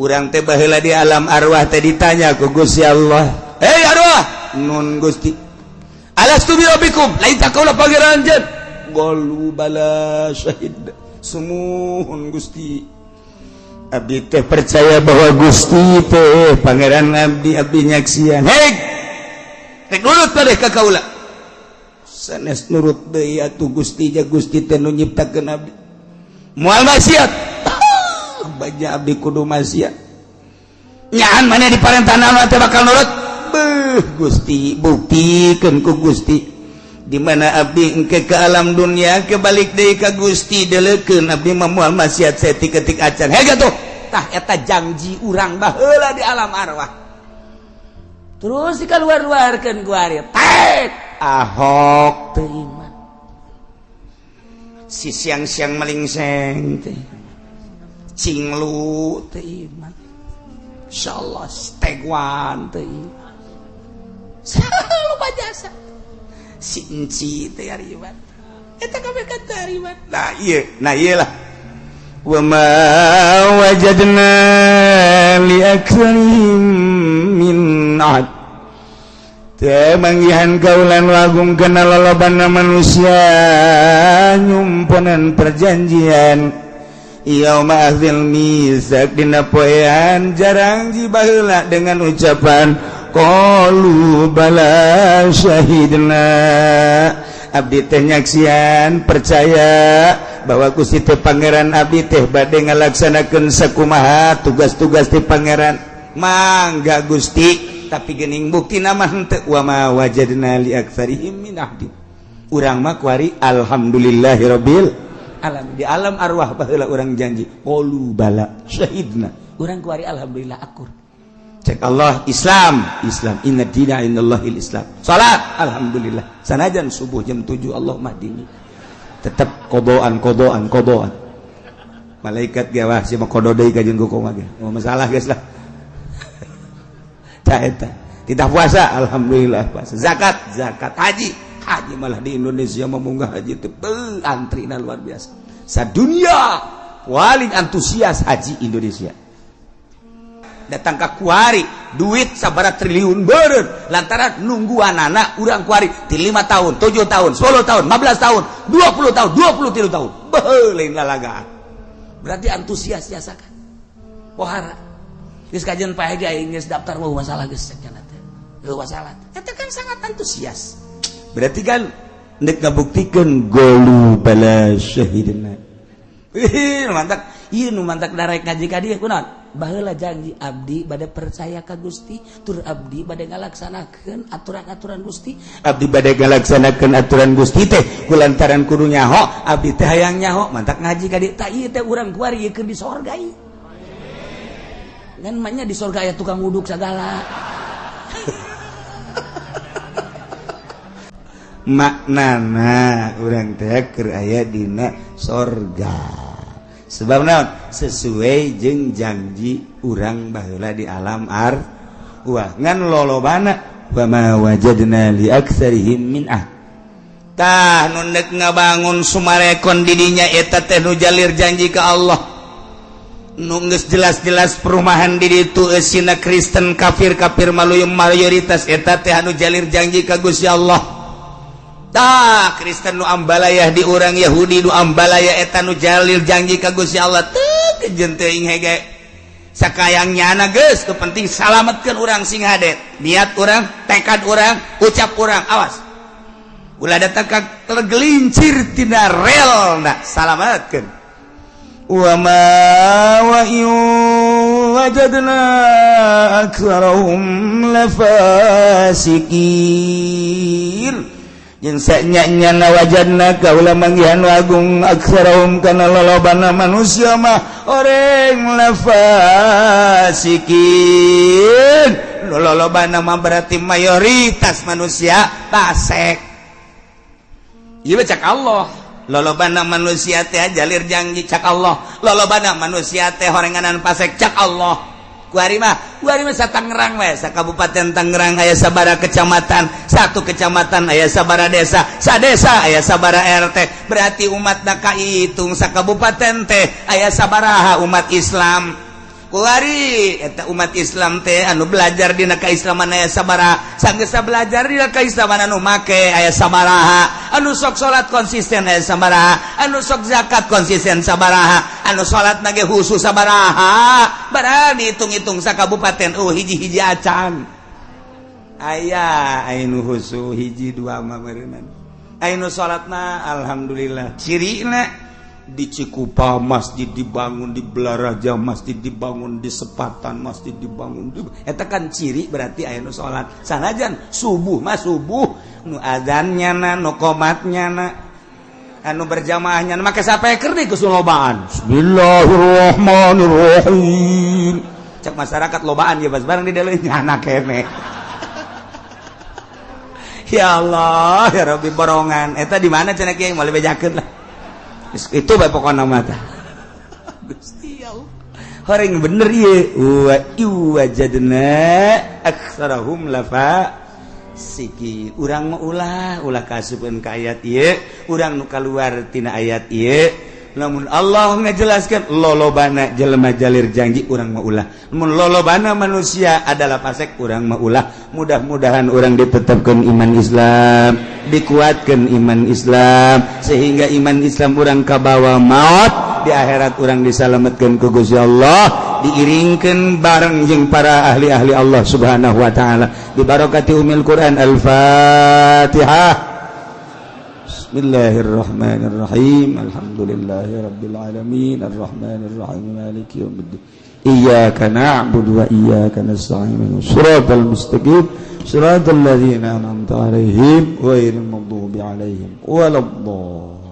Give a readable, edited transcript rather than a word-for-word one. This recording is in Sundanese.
Urang teh baheula di alam arwah teh ditanya ku Gusti Allah, "Hei arwah, nun Gusti, alastu bi rabbikum, lain tak kaula pangeran anjeun?" Qalu bala syahid. Sumuhun Gusti, abdi teh percaya bahwa Gusti teh pangeran abdi, abdi nyaksian. Hei, rek nurut padeh ka kaula? Sanes nurut deui atuh Gusti, ja Gusti teh nu nyiptakeun abdi, moal maksiat. Baja abdi kudu maksiat nyaan mana diparentah naon teh bakal nurut. Beuh Gusti, buktikeun ku Gusti di mana abdi engke ke alam dunia ke balik deui ka Gusti, deleukeun abdi mah moal maksiat saetik-etik acan. Hega tuh, tah eta janji urang baheula di alam arwah, terus dikaluar-luarkeun ku ari tek Ahok teu iman, si siang-siang melingseng teh cinglu teu iman, insyaallah tegwan teu iman, lupa jasa si enci teh ari iman, eta kabeh kata ari iman. Nah ieu, nah ieu lah, wa ma wajadna li aktsarihim min ahad. Teu manggihan kaulan wagung kana lolobana manusia nyumponan perjanjian yauma akhdzil mitsaq dina poean jarangji baheula dengan ucapan qalu bala syahidna, abdi teh nyaksian, percaya bahwa Gusti teh pangeran abdi teh, bade ngalaksanakeun sakumaha tugas-tugas ti pangeran, mangga Gusti. Tapi gening bukti nama henteu, wa ma wajadna li aktsarihim min ahdi. Urang mah kuari alhamdulillahirabbil alam, di alam arwah baheula urang janji qalu bala syahidna, urang kuari alhamdulillah akur. Cek Allah, Islam, Islam, inna dina indallahil Islam. Salat, alhamdulillah, sanajan subuh jam 7 Allah mah dini tetap kodoan kodoan kodoan. Malaikat ge wah si mah kodo deui ka jeung kumaha ge, oh masalah geus lah. Tah eta tidak puasa, alhamdulillah puasa, zakat, zakat, haji, haji, malah di Indonesia memunggah haji itu antrina luar biasa. Sadunia paling antusias haji Indonesia datang ke kuari, duit sabara triliun beureun lantaran nungguan anak urang kuari di 5 tahun, 7 tahun, 10 tahun, 15 tahun, 20 tahun, 23 tahun. Beuh, lain lalagaan. Berarti antusias jasa kan pohara geus kajian Pak Haji, aing geus daftar, mau masalah geus cenah teh. Eueuh masalah. Eta kan sangat antusias. Berarti kan nek ngabuktikeun qalu bala syahidna. Ih, mantak ieu nu mantak darek ngaji ka dieu kunaon? Baheula janji abdi bade percaya ka Gusti, tur abdi bade ngalaksanakeun aturan-aturan Gusti. Abdi bade ngalaksanakeun aturan Gusti teh kulantaran kudu nyaho, abdi teh hayang nyaho, mantak ngaji ka dieu. Tah ieu teh urang kuari ieu keur di sorga ieu. Ngan mah nya di sorga aya tukang wuduk sagala. Maknana urang teh keur aya dina sorga, sebab naon? Sesuai jeung janji urang baheula di alam arwah. Ngan lolobana wa ma wajadna li aktsarihim min ah. Tah nu nek ngabangun Summarecon didinya eta teh nu jalir janji ka Allah, nu geus jelas-jelas perumahan di ditu eusina Kristen, kafir-kafir maluyum mayoritas, eta teh anu jalir janji ka Gusti Allah. Tah Kristen nu ambalayah di urang, Yahudi nu ambalaya, eta nu jalil janji ka Gusti Allah teu kejeun teuing hege sakayang nyana geus, nu penting salametkeun urang sing hade niat urang, tekad urang, ucap urang. Awas ulah datang ka tergelincir tina rel na, salametkeun. Wa ma wa in wajadna aktsarahum lafasikin. Jeung sanyanya wajadna kaula manggihan agung aktsarahum kana lolobana manusia mah oreng lafasikin. Lolobana mah berarti mayoritas manusia fasik. Ieu cak Allah, lolobana manusia teh jalir janji cak Allah, lolobana manusia teh horenganan fasik cak Allah. Kuari mah, kuari mah sa Tangerang we, sa Kabupaten Tangerang aya sabara kecamatan, satu kecamatan aya sabara desa, sa desa aya sabara RT. Berarti umat na kahitung sa kabupaten teh aya sabaraha umat Islam. Kuari eta umat Islam teh anu belajar dina kaislaman aya sabaraha, sanggeus belajar dina kaislaman anu make aya sabaraha, anu sok salat konsisten aya sabaraha, anu sok zakat konsisten sabaraha, anu salat nage khusus sabaraha. Barang dihitung-hitung sakabupaten, oh, hiji-hiji acan aya anu khusus, hiji dua mah meureunnan. Anu salat mah alhamdulillah. Cirina di Cikupa masjid dibangun, di Balaraja masjid dibangun, di Sepatan masjid dibangun. Eta kan ciri berarti aya nu salat. Sanajan subuh mah subuh, nu adzannya na, nu qomatnya na, anu berjamaahnya maka sapeker di kesulobaan. Bismillahirrahmanirrahim. Cek masyarakat lobaan ya, pas bareng di dalam anak kene. Ya Allah, ya Rabbi, borongan eta di mana cenah kiai moal bejakeun lah. Itu bae pokokna mah tah. Gusti Allah. Horeng bener ieu. Wa wajadna aktsarahum lafasiqin. Urang mah ulah ulah kasupeun ka ayat ieu, urang nu kaluar tina ayat ieu. Namun Allah ngajelaskan lolobana jelema jalir janji, urang mah ulah. Mun lolobana manusia adalah fasik, urang mah ulah. Mudah-mudahan urang ditetapkan iman Islam, dikuatkan iman Islam, sehingga iman Islam urang kabawa maut, di akhirat urang disalamatkan ku Gusti Allah, diiringkan bareng jeung para ahli-ahli Allah Subhanahu wa taala, dibarokati umil Quran. Al-Fatihah. Bismillahirrahmanirrahim. Alhamdulillahirabbil alamin arrahmanirrahim maliki yaumiddin. Iyyaka na'budu wa iyyaka nasta'in. Shiratal mustaqim. Shiratal ladzina an'amta 'alaihim ghairil maghdubi 'alaihim waladdallin.